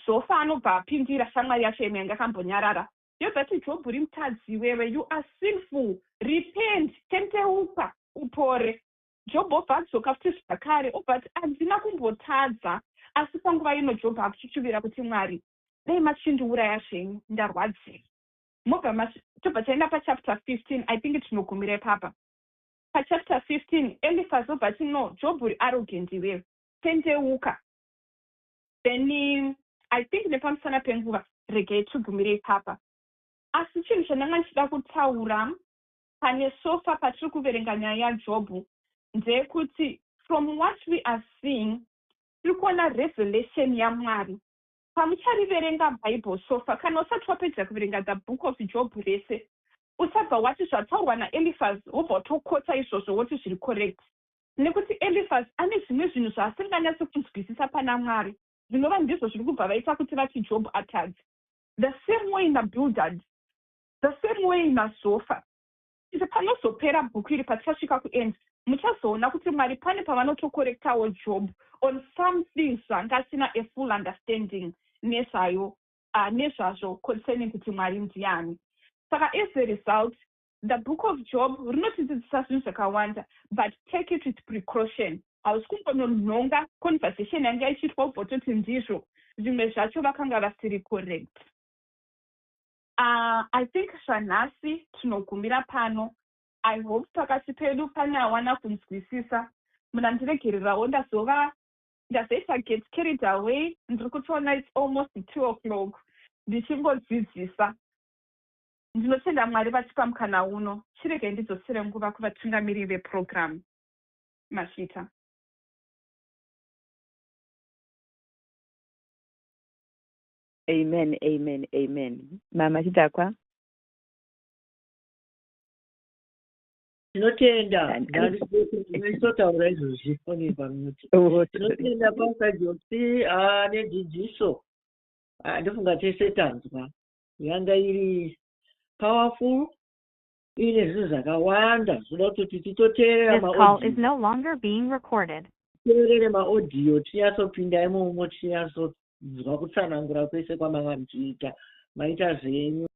Zofa anobva apindira shamwari yacho imwe yanga akambonyarara, yobva ti, "Jobhu, uri mutadzi wewe. You are sinful. Repent, tendeuka upore." Jobhu obva adzoka futi zvakare, obva ati, "Handina kumbotadza." Asi panguva ino Jobhu akuchichuvira kuti, "Mwari, dai machindiuraya zvenyu, ndarwadziwa." Mobva tobva taenda pachapter 15. I think tinogumira ipapa pachapter 15. Elifas obva ati, "No, Jobhu, uri arrogant iwewe, tendeuka." Then I think nepamusana penguva, regai tigumire ipapa. Asi chinhu chandanga ndichida kutaura pane so far patiri kuverenga nyaya yaJobhu ndeyekuti, from what we are seeing, tiri kuona revelation yaMwari. Pamuchariverenga Bible so far, kana usati wapedza kuverenga the Book of Job rese, usabva wati zvataurwa naElifas wobva watokota izvozvo woti zviri correct, nekuti Elifas ane zvimwe zvinhu zvaasinganyatsi kunzwisisa pana Mwari, zvinova ndizvo zviri kubva vaita kuti vati Job atadzi. The same way naBildad, the same way naZofa. Iti panozopera bhuku iri, patichasvika kuend, muchazoona kuti Mwari pane pavanotocorrectawo Job on some things zvanga asina a full understanding nezvayo, nezvazvo concerning kuti Mwari ndiani. Saka as a result, the Book of Job rinotidzidzisa zvinhu zvakawanda, but take it with precaution. Hausi kungononhonga conversation yanga ichiitwa ubva toti ndizvo. Zvimwe zvacho vakanga vasiri correct. I think zvanhasi tinogumira pano. I hope pakati pedu pane awana kunzwisisa. Munandiregererawo, ndazova ndazoita get carried away. Ndiri kutoona it's almost 2 o'clock ndichingodzidzisa. Ndinotenda Mwari vachipa mukana uno. Chiregai ndidzosere nguva kuvatungamiri veprogramu. Mazvita. Amen, amen, amen. Mama Chidhakwa. Tinotenda. Ndaisotaura izvozvi foni pamute. Tinotenda Pastor Josi nedzidziso. Ndofunga tese tanzwa. Yanga iri powerful, ine zvinhu zvakawanda zvinoda kutoti titoteerera. This call is no longer being recorded. Teerere maaudio, tinyatsopinda imomo, tinyatsonzwa kutsanangura kwese kwamanga muchiita. Maita zvenyu.